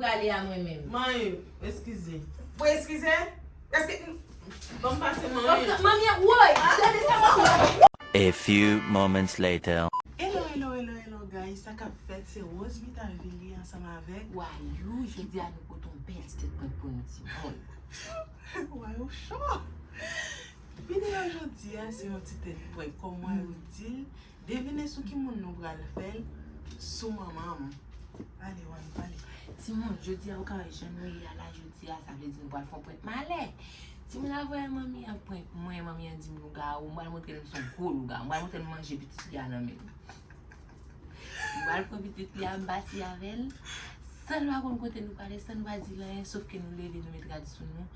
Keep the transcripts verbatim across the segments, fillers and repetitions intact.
Prale a mwen menm. Manmi, eskize. Ou eskize? Eske. Ban m pase manmi. Manmi, woy, gade sa manmi. A few moments later. Hello, hello, hello, hello, guys. Sa k ap fèt, se Rose Vitavili ansanm avèk. Wayou, jodi a nou pote yon bèl ti tèt prank pou nou timoun. Wayou cho. Videyo jodi a, se yon ti tèt prank. Kòm Wayou di l, devine sou ki moun nou pral fè l, sou manman m. Ale, Wayou, pale. Timoun, jodi a, ou ka wè jan nou ye a la jodi a, sa vle di nou pral fè yon prank malè. Timoun, al voye manmi an prank mwen, manmi an di m lougawou, m pral montre l m se yon gwo lougawou, m pral montre l m manje pitit li a nan men l. M pral pran pitit li a, m pati avè l. San l pa konn kote nou prale, san l pa di l anyen, sof ke nou leve, nou met rad sou nou.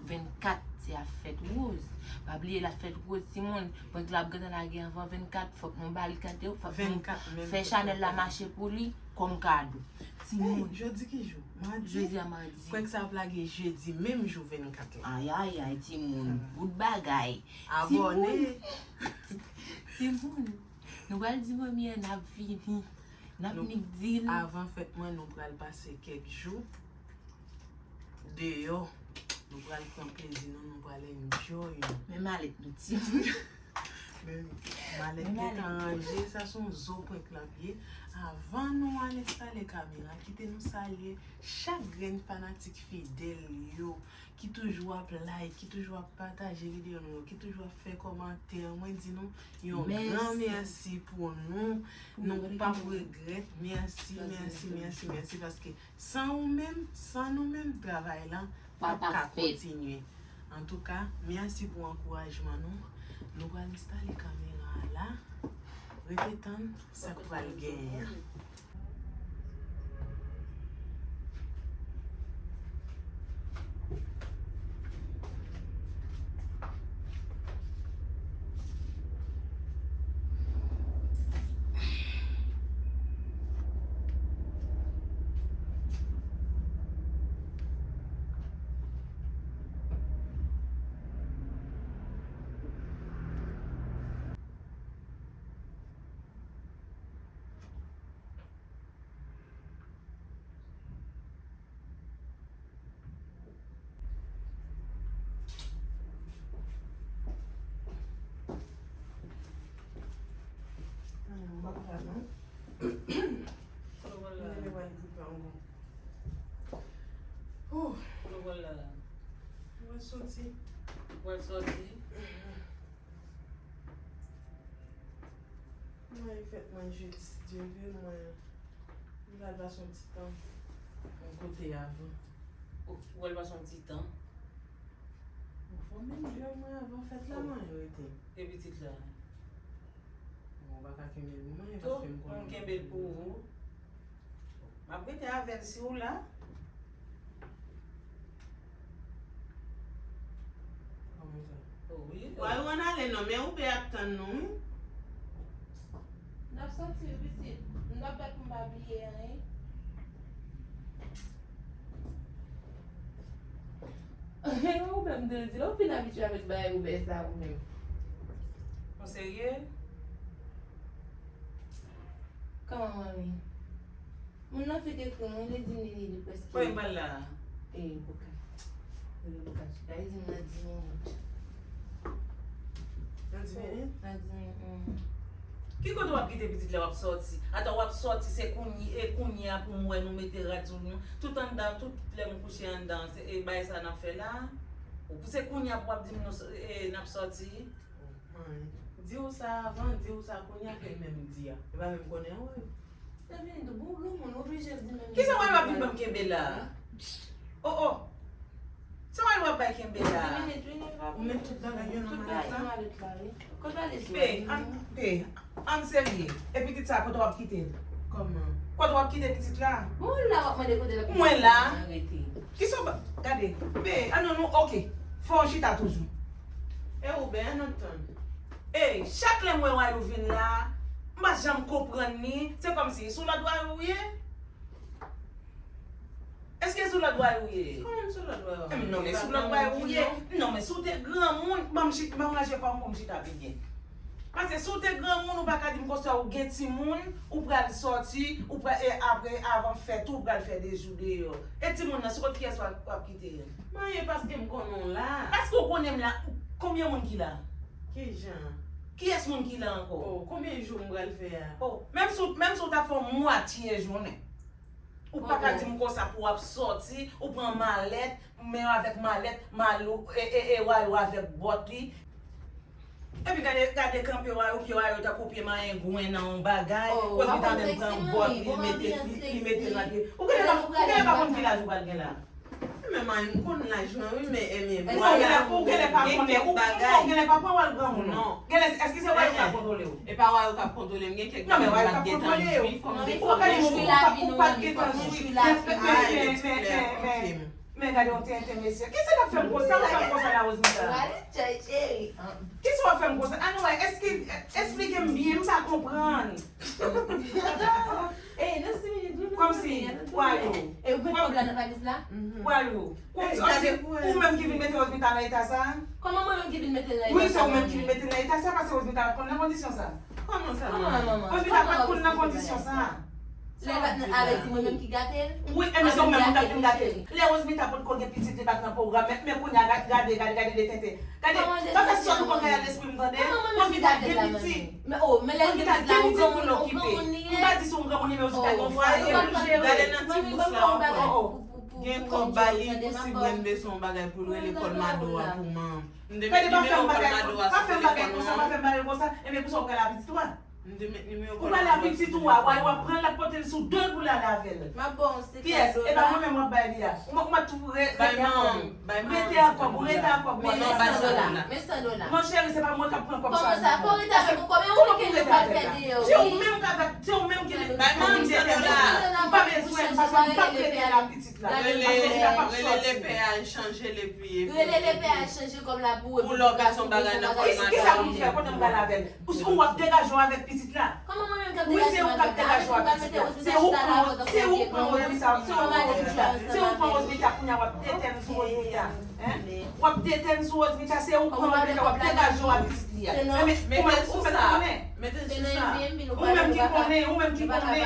Vennkat, se ap fèt woz. Pa bliye l ap fèt woz, timoun. Prank la ap gentan lage anvan vennkat, fòk nou ba li kado, fòk nou fè chanèl la mache pou li kòm kado. Timoun. Jodi ki jou? Madi? Jodi a madi. Prank sa ap lage jedi, menm jou vennkat la. Ayayay, timoun. Bout bagay. Abòne. Timoun. Nou pral di manmi an n ap vini. N ap nik di l. Avan fèt mwen, nou pral pase kèk jou deyò. Nou pral pran plezi nou, nou pral enjoy nou. Men malèt nou timoun. Men malèt gentan ranje, sa se yon zo prank l ap ye. Avan nou al enstale kamera, kite nou salye chak grenn fanatik fidèl yo ki toujou ap like, ki toujou ap pataje videyo nou yo, ki toujou ap fè kòmantè. Mwen di nou yon gran mèsi pou nou. Nou p ap regrèt. Mèsi, mèsi, mèsi, mèsi, paske san ou menm, san nou menm, travay lan p ap ka kontinye. Antouka, mèsi pou ankourajman nou. Nou pral enstale kamera a la. Rete tann sa k pral genyen an. Mwen soti. Mwen fèt mwen jedi, si Dye vle, mwen. M pral pase yon ti tan yon kote avan. Ou pral pase yon ti tan? Mwen fò menm jwe mwen avan fèt la mwen rete. E pitit la? Mwen pa ka kenbe l pou mwen paske m konnen. Ou kenbe l pou ou. M ap rete avè l si w la. Why ou ann ale non, men ou pe ap tann nou wi. N ap soti wi pitit. M t ap bat pou m pa bliye anyen. Ou menm de di la, ou fin abitye avèk bagay oubè sa ou menm. Ou serye? Kòman manmi? Moun nan fèk ekri mwen, li di m li, li prèske. Kòman pral la? E, bokal. Li gen bokal chita. Li di m nan dis minit. Nan dis minit? Nan dis minit, mm. Ki kote w ap kite pitit la w ap sòti? Ata w ap sòti, se kounye, e kounye a pou m wè nou mete rad sou nou. Tout anndan, tout lè m kouche anndan, se e bagay sa n ap fè la. Ou se kounye a pou w ap di m nou s- e, n ap sòti? Di w sa avan, di w sa kounye a, ke menm di a. E pa menm konnen an wè. Sa vin tou bon granmoun oblije di menm. Kisa w ap vin ban m kenbe la? Oh oh. Sa w ap bay kenbe la? Ou met tout bagay yo nan malèt la? Pe, ann, pe, ann serye. E pitit sa kote w ap kite l? Kòman? Kote w ap kite pitit la? Bon la w ap mande kote l ap kite. Mwen la. Kisa w ba, gade. Pe, ann non nou, oke. Fò w chita toujou. E ou ben ann tann. Ey, chak lè m wè Wayou vin la, m pa janm konprann li. Se kòmsi sou lòd Wayou ou ye? Èske sou lòd Wayou ou ye? Kòman m sou lòd Wayou? Non, men sou lòd Wayou ou ye. Non, men si w te granmoun, ban m chit, ban m ranje kò m pou m chita pi byen. Paske si w te granmoun, ou pa ka di m konsa, ou gen timoun, ou pral sòti, ou pral, e apre, avan fèt ou, ou pral fè de jou deyò. E timoun nan, sou kont kiyès w ap, w ap kite l? Manyen, paske m konnen w la. Paske w konnen m la, konbyen moun ki la? Kijan? Kiyès moun ki la ankò? Oh, konbyen jou m pral fè a? Oh, menm si, menm si w ta fè yon mwatye jounen, ou pa ka di m konsa pou w ap sòti, ou pran malèt, men avèk malèt, malou, e, e, e, wayou avèk bòt li. Epi gade, gade kanpe wayou, pye wayou tankou pye mayengwen nan yon bagay. Rosmita menm pran bòt li, li mete, li, li mete l nan pye. Ou genlè pa, ou genlè pa konn ki laj ou pral gen la. Men manyen, m konn laj mwen wi, men, e, men, ou genlè, ou genlè pa konnen, ou, ou genlè pa pran wayou granmoun non. Genlè, èske se wayou k ap kontwole w? E pa wayou k ap kontwole m, gen kèk bagay m pa t gentan jwi, fò m te fò m te jwi, ou pa t gentan jwi. Men, men, men, men, men, men gade yon tenten mesye. Kisa w ap fè m konsa, w ap fè m konsa la, Rosmita? Kisa w ap fè m konsa? Ann wè, èske, esplike m byen, m pa konprann. Kòmsi, wayou. E ou met kòb la nan valiz la? Wayou. Kòmsi, ou menm ki vin mete Rosmita nan eta sa? Kòman mwen menm ki vin mete l nan eta sa? Wi, se ou menm ki vin mete l nan eta sa, paske Rosmita pa t konn nan kondisyon sa. Kòman sa, manman? Rosmita pa t konn nan kondisyon sa. Lè l pa t nan avèti, mwen menm ki gate l? Wi, e men se ou menm ou t ap vin gate l. Lè Rosmita potko gen pitit, li pa t nan pwogram, men, men kounye a, gade, gade, gade, gade de tenten. Gade, pa fè sòt ou konn gade lespri m tande. Rosmita gen pitit. Rosmita gen pitit pou l okipe. M pa di se yon granmoun li ye, men Rosmita gen yon fwaye pou l jere. Gade nan ti bous la ankò. Gen kòb ba li, pou si Bren bezwen yon bagay pou l rele kòd Mado a pou man. M te met nimewo kòd Mado a sou telefòn mwen. Pa fè m bagay konsa, pa fè m bagay konsa. Ebyen, pou sa w pral a pitit ou a? M te met nimewo kòd Mado a sou telefòn mwen. Ou pral a pitit ou a, w ap pran l, l ap pote l sou do l pou l ale avè l. M ap ba w yon sèk kado la. Kiyès? E pa mwen menm w ap bay li a. Ou mèt, ou mèt tou re-, rete a kòb. Rete a kòb, ou rete a kòb. Men san dola, men san dola. Non, cheri, se pa mwen k ap pran kòb sa a. Kòman sa? Fò w rete avè m ankò, men ou ki nou pral fè deyò, wi. Se ou menm k ap, se ou menm ki pou detann. Ou pa bezwen, paske m p ap rete la pitit la. Paske Rosmita p ap sòti. Rele lepè a, chanje l epi, epi. Rele lepè a, chanje kòb la pou ou, epi pou w ka sou bagay nan kòb la. Kisa pou m fè? Kote m pral avè l? Ou, ou w ap degaje w avèk pitit la? Kòman mwen menm k ap degaje m avèk la? Wi, se ou k ap degaje w avèk pitit la. Se ou pran, se ou pran Rosmita, se ou pran Rosmita, se ou pran Rosmita, kounye a w ap detèn sou Rosmita. Hein? W ap detèn sou Rosmita, se ou pran Rosmita, w ap degaje w avèk pitit li a. Men, ou menm, ou menm ki konnen. Ou menm ki konnen, ou menm ki konnen.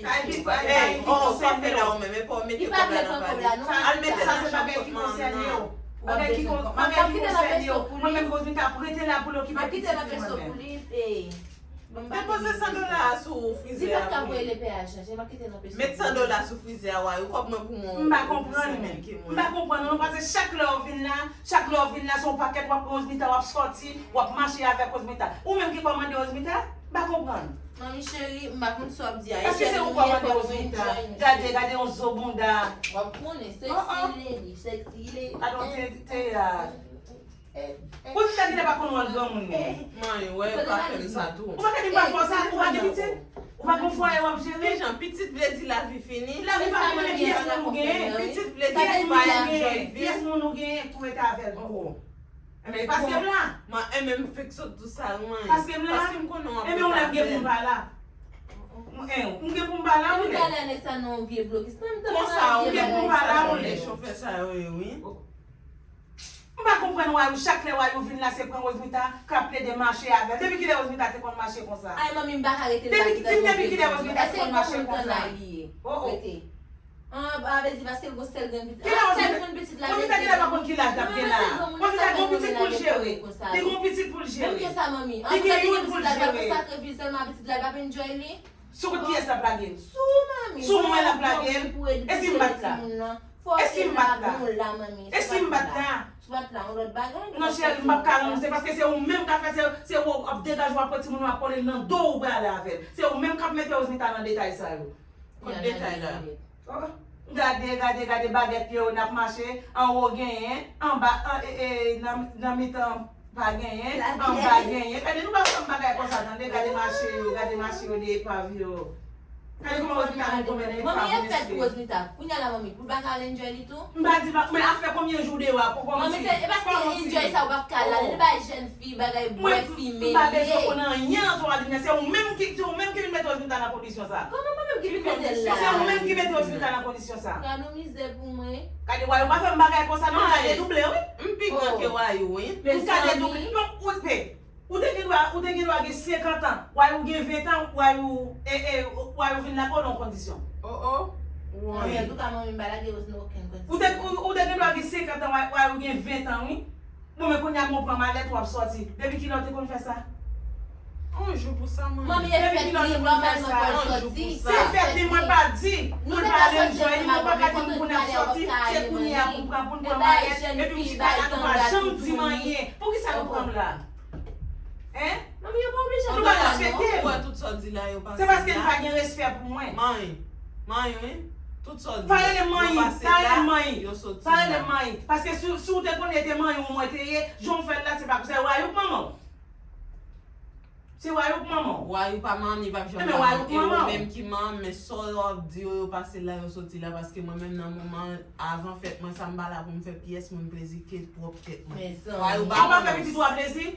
Ay, pi, ay, ay, ki konsène w. Al mete kòb la nan valiz. Sa, se bagay ki konsène w. Bagay ki kon-, bagay ki konsène w. Mwen menm, Rosmita ap rete la pou l okipe pitit li, mwen menm. Depoze san dola a sou frizè a pou li. Met san dola sou frizè a, wayou, kòb mwen pou mwen. M pa konprann. M pa konprann, non, paske chak lè w vin la, chak lè w vin la, se yon pakèt w ap pran Rosmita, w ap sòti, w ap mache avèk Rosmita. Ou menm ki kòmande Rosmita? M pa konprann. Manmi cheri, m pa konn sa w ap di a. Èske se ou k kòmande Rosmita? Gade, gade yon zo bounda. W ap konnen, sexy lady, sexy lady. Gade yon te, te a. Rosmita genlè pa konn wòl granmoun li. Manmi, wè, pa fè m sa tou. Ou pa ka di m pa fè w sa, ou pa gen pitit? Ou pa gen fwaye w ap jere? Kijan, pitit vle di lavi fini? Lavi pa fini, men kiyès moun ou genyen? Pitit vle di ou pa enjoy vi? Kiyès moun ou genyen pou rete avè l? Oh. Enben, paske m la. Mwen, enben, m fèk sot tou sa, mwen. Paske m la. Paske m konnen w ap rete avè l. Enben, ou la m gen pou m pa la. M, eh, m gen pou m pa la, ou lè. Talè nèg sa nan yon vye blokis. Konsa, ou gen pou m pa la, ou lè. Chofè sa yo ye, wi. M pa konprann wayou, chak lè wayou vin la, se pran Rosmita, k ap plede mache avè l. Depi kilè Rosmita te konn mache konsa? Ay, manmi, m pa ka rete la. Depi, di m depi kilè Rosmita te konn mache konsa? Oh, oh. Rete. Ah, a vle di paske l gon sèl grenn pitit. Kilè Rosmita, sèl grenn pitit la, Rosmita genlè pa konn ki laj l ap gen la. Rosmita gen yon pitit pou l jere. Li gen yon pitit pou l jere. Menm ke sa, manmi. Li gen youn pou l jere. Li pa konn sakrifye sèlman pitit la, l p ap enjoy li. Sou kont kiyès l ap lage l? Sou ou, manmi. Sou mwen l ap lage l? E si m pa t la? E si m pa t la? E si m pa t la? Si w pa t la, yon lòt bagay. Non, cheri, m p ap ka rann ou, se paske se ou menm k ap fè, se, se ou w ap degaje w, w ap pran timoun ou, w ap kole l nan do w, ou prale avè l. Se ou menm k ap mete Rosmita nan detay sa yo. Kot detay la? Oh, gade, gade, gade bagèt yo, n ap mache, anwo genyen, anba, an, e, e, nan, nan mitan pa genyen, anba genyen. Gade, nou pa fè m bagay konsa, tande, gade mache yo, gade mache yo, de epav yo. Gade kòman Rosmita vin tonbe nan epav mesye. Manmi, e fèt Rosmita, kounye a la, manmi, pou l pa ka al enjoy li tou? M pa di pa, men afè konbyen jou deyò a pou kòmanse. Manmi, se, e paske enjoy sa, ou p ap ka al la, li bay jèn fi bagay bwè fimen. M pa bezwen konn anyen nan zò a li, men se ou menm ki, se ou menm ki vin mete Rosmita nan kondisyon sa. Kòman mwen menm ki vin mete l la? Se ou menm ki mete Rosmita nan kondisyon sa. Gad yon mizè pou mwen. Gade, wayou pa fè m bagay konsa non, m ka dedouble, wi. M pi gran ke wayou, wi. M ka dedouble. Non, ou pe. Ou te gen dwa, ou te gen dwa gen senkant an, why ou gen ven an, why ou, e, e, why ou vin lakòl an kondisyon. Oh, oh. Woy. Antouka, manmi, m pa lage Rose nan okenn kondisyon. Ou te, ou, ou te gen dwa gen senkant an, why, why ou gen ven an, wi. Bon, men kounye a, bon, pran malèt, w ap sòti. Depi kilè w te konn fè sa? On jou pou sa, manmi. Manmi, e fèt li, nòmalman, fò l sòti. Se fèt li, mwen pa di pou l pa al enjoy li, mwen pa ka di m pou n ap sòti, se kounye a pou n pran, pou n pran malèt, epi m chita la, nou pa janm di m anyen. Poukisa nou pran m la? Hein? Manmi, yo pa oblije nou pa respekte m. Ou wè tout sa w di la, yo pase la. Se paske n pa gen respè pou mwen. Manyen. Manyen, wi. Tout sa w di la, yo pase la, yo soti la. Pa rele m manyen. Paske si, si w te konnen te manyen w mwen te ye, jan w fè l la, se pa pou sa. Wayou k manman w. Se wayou k manman w. Wayou pa manmi, pa janm pa manmi. E ou menm ki manmi, men sa w ap di yo, yo pase la, yo soti la, paske mwen menm nan moman avan fèt mwen sa, m pa la pou m fè pyès moun plezi ke pwòp tèt mwen. Wayou pa manman w. Ou pa fè pitit ou a plezi?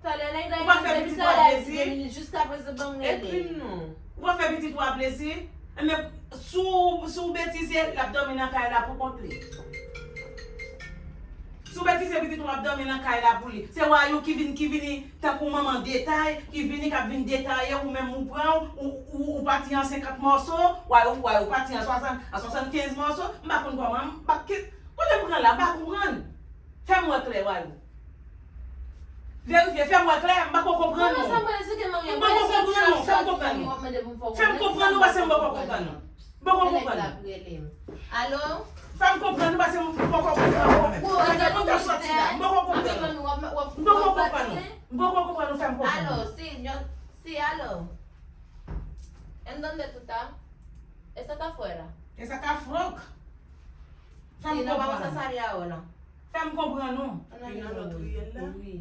Talè nèg la gen depi talè a di de minit, jiskaprezan ban m rele. Epi non. Ou pa fè pitit ou a plezi? Enben, si w, si w betize, l ap dòmi nan kay la pou kont li. Si w betize, pitit ou ap dòmi nan kay la pou li. Se wayou ki vin, ki vini tankou manman detay, ki vini, k ap vin detaye, ou menm ou pran, ou, ou, ou pati an senkant mòso, wayou, wayou pati an swasant, an swasannkenz mòso, m pa konn kòman, m pa, kote m pran la, m pa konprann. Fè m wè klè, wayou. Verifye, fè m wè klè, m poko konprann ou. Kòman sa m pral esplike manmi an? M poko konprann ou, fè m konprann ou. Fè m konprann ou, paske m poko konprann ou. M poko konprann ou. Alo? Fè m konprann ou, paske m poko konprann ou. Paske nou te sòti la, m poko konprann ou. M poko konprann ou. M poko konprann ou, fè m konprann ou. Alo, si, yo, si, alo. En dónde tú estás? Esa está afuera. Esa está afuera. Fè m konprann. Fè m konprann ou. Li nan lòt riyèl la. Wi.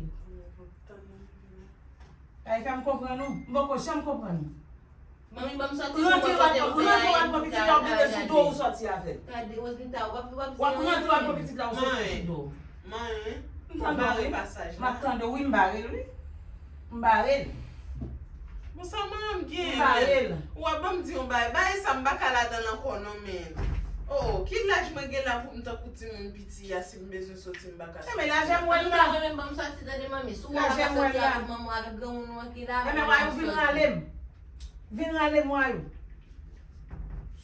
Ay, fè m konprann ou. M poko janm konprann ou. Manmi, ban m sòti pou mwen kote m te al. Rantre w al pran pitit la, ou vire sou do ou sòti avè l. Gade, Rosemita, w ap, w ap di anyen. W ap rantre w al pran pitit la, ou sòti sou do. Manyen, m tande w, wi. M ap tande w, wi, m bare l, wi. M bare l. Bon, sa manman m gen? M bare l. Ou wè, ban m di yon bagay. Bagay sa, m pa ka ladan l ankò, non, men. Oh, oh, ki laj mwen gen la pou m tankou timoun piti a, si m bezwen sòti, m pa ka sòti? Enben, lajè m wè l la. Ou pa renmen ban m sòti, tande, manmi. Si w wè m ap sòti avèk manman, avèk granmoun ou an ki la, enben, wayou, vin rale m. Vin rale m, wayou.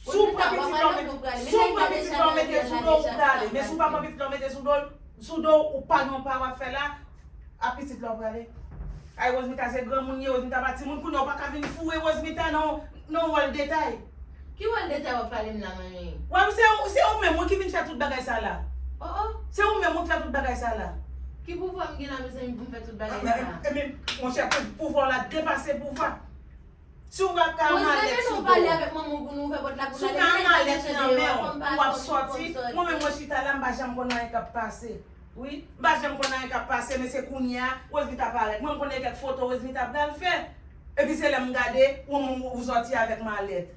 Si w pran pitit la, w mete, si w pran pitit la, w mete sou do, ou prale. Men si w pa pran pitit la, w mete sou do, sou do, ou pa gen yon pa w ap fè la, a pitit la w prale. Ay, Rosemita se granmoun ye, Rosemita pa timoun, kounye a w pa ka vin foure Rosemita nan, nan wòl detay. Ki wòl detay w ap pale m la, manmi? Wè, se ou, se ou menm, wi, ki vin fè tout bagay sa la. Oh, oh. Se ou menm, ou k fè tout bagay sa la. Ki pouvwa m gen la, mezanmi, pou m fè tout bagay sa? Enben, monchè, pou, pouvwa w la depase pouvwa. Si w pa ka malèt sou do w, si w ka malèt nan men w, w ap sòti, mwen menm mwen chita la, m pa janm konn anyen k ap pase. Wi, m pa janm konn anyen k ap pase, men se kounye a, Rosemita parèt. Mwen m konnen kèk foto Rosemita pral fè. Epi se lè m gade, ou, ou, ou sòti avèk malèt.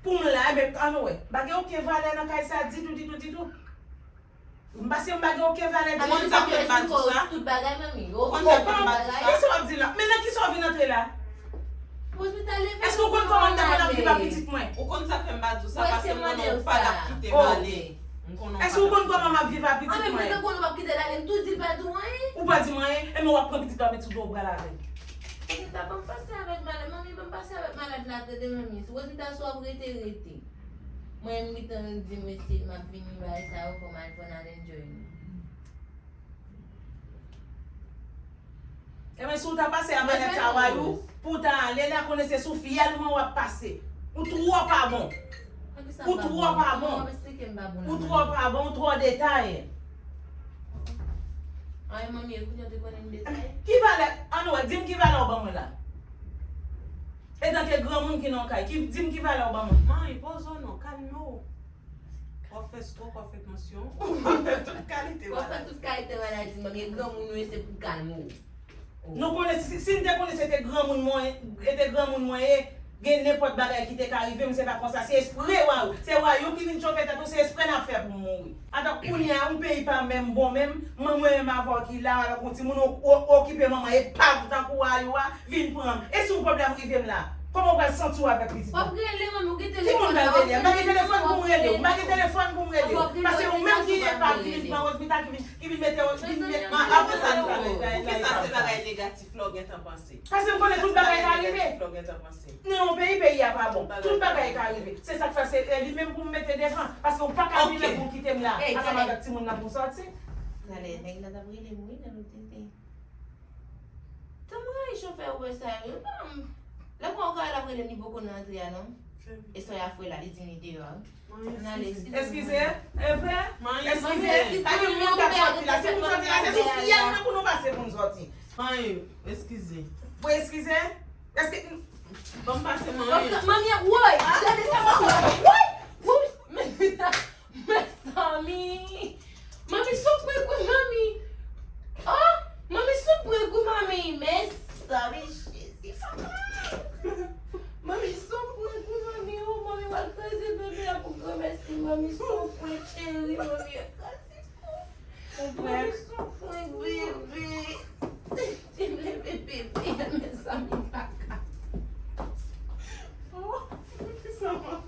Pou m la, enben, ann wè, m pa gen okenn valè nan kay sa ditou, ditou, ditou. M pa, si m pa gen okenn valè di. Ou konn sa k fè m pa di w sa? Tout bagay, manmi. Ou konn sa k fè m pa di w sa? Kisa w ap di la? Men nan kisa w vin antre la? Èske ou konn kòman m te konn ap viv ak pitit mwen? Ou konn sa k fè m pa di w sa? Paske m konnen ou pa t ap kite m ale. M konnen ou pa t ap kite m ale. Èske ou konn kòman m ap viv ak pitit mwen? Ou pa di m anyen? Ou pa di m anyen? Enben w ap pran pitit la, w ap met sou do w, w pral avè l. Rosemita, ban m pase avèk malad, manmi, ban m pase avèk malad la, tande, manmi. Rosemita, si w ap rete, rete. Mwen, m gentan di mesye m ap vini, bagay sa yo, fò m al, fò n al enjoy nou. Enben, si w ta pase a malèt sa, wayou, pou w ta ale la, konnen se sou fyèl mwen w ap pase. Ou twò pa bon. Ou twò pa bon. Ou twò pa bon, ou twò detay. Ay, manmi, e kounye a w te konnen m detay? Ki valè, ann wè, di m ki valè w ban mwen la. Etanke granmoun ki nan yon kay, ki, di m ki valè w ban mwen. Manmi, poze w non, kalme w. W ap fè strok, w ap fè tansyon, w ap fè tout kalite maladi. W ap fè tout kalite maladi, manmi. E granmoun ou ye, se pou kalme w. Nou konnen, si, si n te konnen se te granmoun mwen, e te granmoun mwen ye, gen nenpòt bagay ki te ka rive m, se pa konsa, se espre wayou. Se wayou ki vin chofe tèt ou, se espre n ap fè pou m mouri. Ata kounye a, yon peyi pa menm bon menm, mwen, mwen menm avè w ki la, avèk yon timoun, ou, ou okipe manman, epav tankou wayou a, vin pran m. E si yon pwoblèm rive m la, kòman w pral santi w avèk pitit mwen? W ap rele, manmi, ou gen telefòn la, w ap rele. Ki moun m pral rele? M pa gen telefòn pou m rele w, m pa gen telefòn pou m rele w. Paske ou menm ki epav ki vin pran Rosemita, Ki vin mete, ki vin mete. Apre sa, nou, pou ki sa se bagay negatif la w gentan panse? Paske m konnen tout bagay ka rive. Nan yon peyi, peyi a pa bon. Tout bagay ka rive. Se sa k fè se li menm pou m mete devan. Paske w pa ka vin pou w kite m la ansanm avèk timoun nan pou w sòti. Talè, nèg la t ap rele m, wi, nan lotèl. Tann rayi chofè Uber sa yo, yo pa m. Lè m wè w ka al ap rele m, li poko nan antre a, non. E sòy a fre la, li di m li deyò a, wi. Ann ale, eskize. Eskize, e vre? Eskize. Gade moun k ap sòti la, se pou n sòti la, se sou fiyèl nan pou nou pase pou n sòti. Manyen, eskize. Pou eskize? Eske. Ban m pase, manyen. Manmi, woy, gade sa, manmi. Woy, woy. Mezanmi! Manmi sou prank wi, manmi! Oh! Manmi sou prank wi, manmi! Mezanmi, Jezi, papa! Manmi sou prank wi, manmi! Oh, manmi, w al kraze bebe a pou granmèsi, manmi sou prank, cheri, manmi, w al kraze. Ou prank? Manmi sou prank, bebe! Te m leve bebe a, mezanmi, m pa ka. Oh, poukisa manman?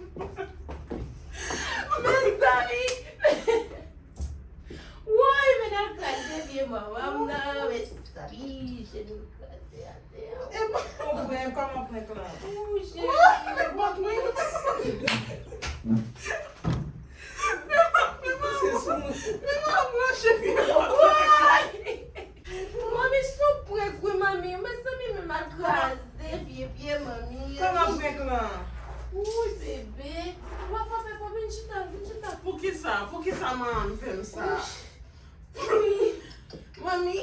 Mezanmi! Woy, men al kraze pye manman m nan, mezanmi, jenou l kraze atè a. Ou prank, kòman prank lan? Ou, Jezi. Woy, men bòt mwen. Men manman branche pye bòt mwen. Woy! Manmi sou prank wi, manmi. Mezanmi, men m al kraze vye pye manmi. Kòman prank lan? Woy, bebe. W ap frape fò, vin chita, vin chita. Poukisa? Poukisa manman m fè m sa? Manmi.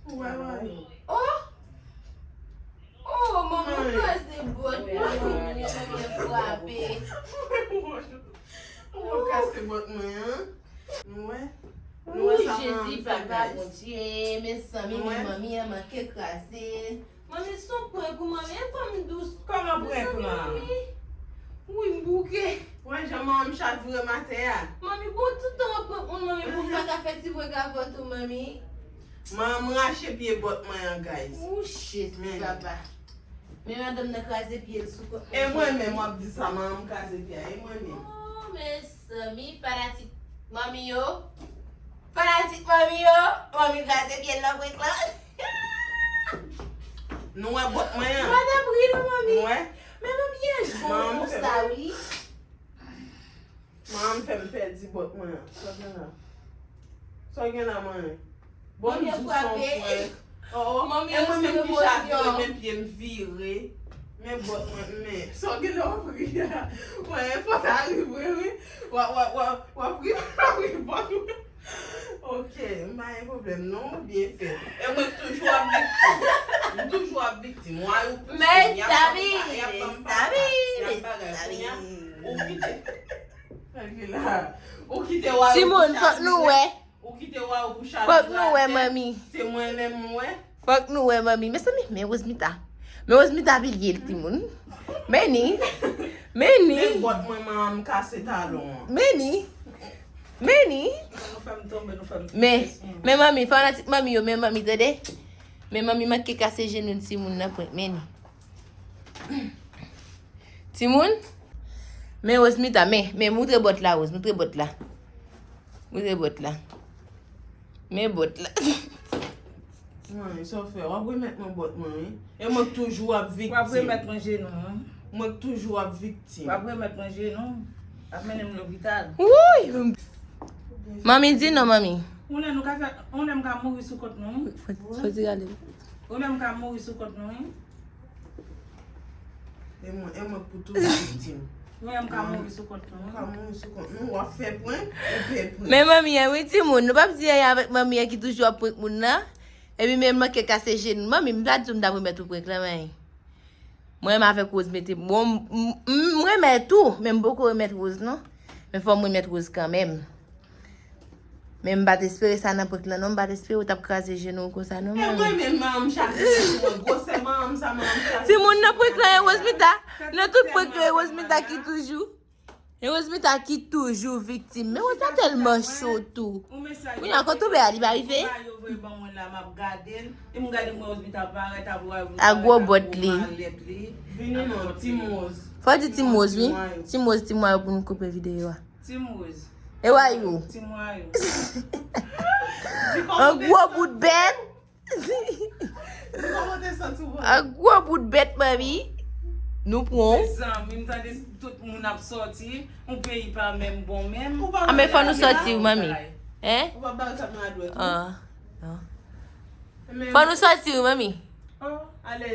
Ou wè, manmi. Oh! Oh, manmi, w kraze bòt mwen, manmi, manmi frape. Ou kase bòt mwen an. Nou wè? Nou wè sa manman m fè, guys. Jezi, papa Bondye, mezanmi, men manmi an manke kraze. Manmi, se yon prank wi, manmi, e pa m dous. Kòman prank lan? Wi, m bouke. Wè jan manman m chavire m atè a. Manmi, bon, tout tan w ap prank moun, manmi, pou m pa ka fè ti prank avè w tou, manmi. Manman m rache pye bòt mwen an, guys. Ou, Jezi, papa. Men madanm nan kraze pye l sou kòt mwen. E mwen menm w ap di sa, manman m kraze pye a, e mwen menm. Oh, mezanmi, fanatik manmi yo. Fanatik manmi yo. Manmi kraze pye l nan prank lan. Nou wè bòt mwen an? Madanm ri non, manmi. Ou wè? Men manmi, e jan konsa, wi. Manman m fè m pèdi bòt mwen an. Sa w gen la? Sa w gen la, manman? Bon, manmi, m di w se yon prank. Oh, oh. Manmi, e mwen menm ki chavire, men pye m vire. Men bòt mwen, men. Sa w gen la, w ap ri a? Mwen, fò ta ri vre, wi. W ap, w ap, w ap, w ap ri, w ap ri bòt mwen. Ok, m pa gen pwoblèm non, ou byen fèt. E mwen k toujou ap viktim. M toujou ap viktim. Why ou pouse m, y ap ban m papa, y ap bagay. Kounye a, ou kite. Ou kite why ou pou chavire. Timoun, fòk nou wè. Ou kite why ou pou chavire atè. Fòk nou wè, manmi. Se mwen menm m wè. Fòk nou wè, manmi. Mezanmi, men Rosemita. Men Rosemita pilye l, timoun. Men ni. Men ni. Men bòt mwen, manman m kase talon an. Men ni. Men ni. Nou fè m tonbe, nou fè m tonbe. Men, men manmi, fanatik manmi yo, men manmi, tande. Men manmi manke kase jenou timoun nan prank, men ni. Timoun, men Rosemita, men, men moutre bòt la, Rose, moutre bòt la. Moutre bòt la. Men bòt la. Mwen, sa w fè? W ap remèt mwen bòt mwen, wi. E mwen k toujou ap viktim. W ap remèt mwen jenou m, wi. Mwen k toujou ap viktim. W ap remèt mwen jenou m. W ap mennen m lopital. Wouy! Manmi, di non, manmi. Yon lè nou ka fè, yon lè m ka mouri sou kont nou, wi. Fò, fò di ale. Yon lè m ka mouri sou kont nou, wi. E mwen, e mwen k pou toujou viktim. Mwen, m ka mouri sou kont nou. M ka mouri sou kont nou. W ap fè prank, ou pè prank. Men manmi an, wi, timoun. Nou p ap di anyen avèk manmi an ki toujou ap prank moun nan. Epi men l manke kase jenou. Manmi, m pa di w m t ap remèt ou prank lan, men. Mwen menm avèk Rose mete. Bon, m, m, m remèt ou, men m poko remèt Rose, non. Men fò m remèt Rose kanmenm. Men m pa t espere sa nan prank lan, non. M pa t espere w t ap kraze jenou w konsa, non, manmi. E mwen menm, manman m chavire pou mwen. Gwosè manman m sa, manman m chavire. Timoun, nan prank lan, e Rosemita. Nan tout prank lan, e Rosemita ki toujou. E Rosemita ki toujou viktim. Men Rosemita tèlman cho tou. Kounye a, kote w wè a, li pa rive? A gwo bòt li. Vini non, Team Rose. Fò di Team Rose, wi. Team Rose, Team Rose pou nou koupe videyo a. Team Rose. E why you? Team Rose. An gwo bout bèt. Kòman te santi w? An gwo bout bèt, manmi. Nou pran. Mezanmi, m tande tout moun ap sòti. Yon peyi pa menm bon menm. A, men fò nou sòti, wi, manmi. Hein? Ou pa bal sa nan adwèt. Ah, non. Fò nou sòti, wi, manmi. Ale.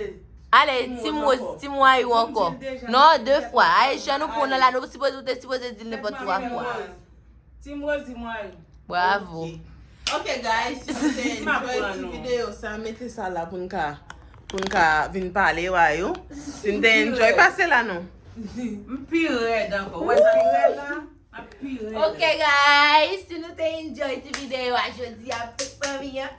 Ale, ti mwa, ti mwa yo ankò. Non, de fwa. Ay, jan nou pran nan la, nou sipoze, ou te sipoze di l nenpòt twa fwa. Ti Rosie Marie. Bravo. Ok, guys, si nou te enjoy ti videyo sa, mete sa la pou n ka pou n ka vin pale wa yo. Si n te enjoy, pase la non. M pi rèd ankò. Wè sa m fè la? M ap pi rèd. Ok, guys, si nou te enjoy ti videyo a jodi a, tout fanmi an,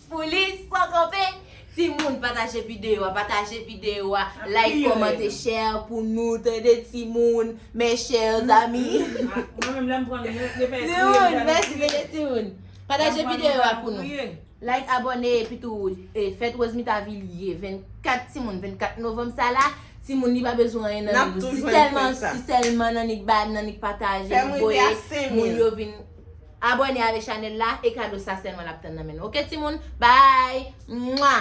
pou li san kanpe. Timoun, pataje videyo a, pataje videyo a, like, kòmante, share pou nou, tande timoun, mes chers amis. Mwen menm lè m pran nou, yo fè Timoun, mèsi, tande timoun. Pataje videyo a pou nou. Like, abòne, epi tou, e, fèt Rosemita Villiers, vennkat timoun, vennkat novanm sa la, timoun li pa bezwen anyen nan nou. Si sèlman, si sèlman nannik ba, nannik pataje, voye moun yo vin abòne avèk chanèl la, e kado sa sèlman l ap tann nan men nou. Ok, timoun? Bye! Mwa!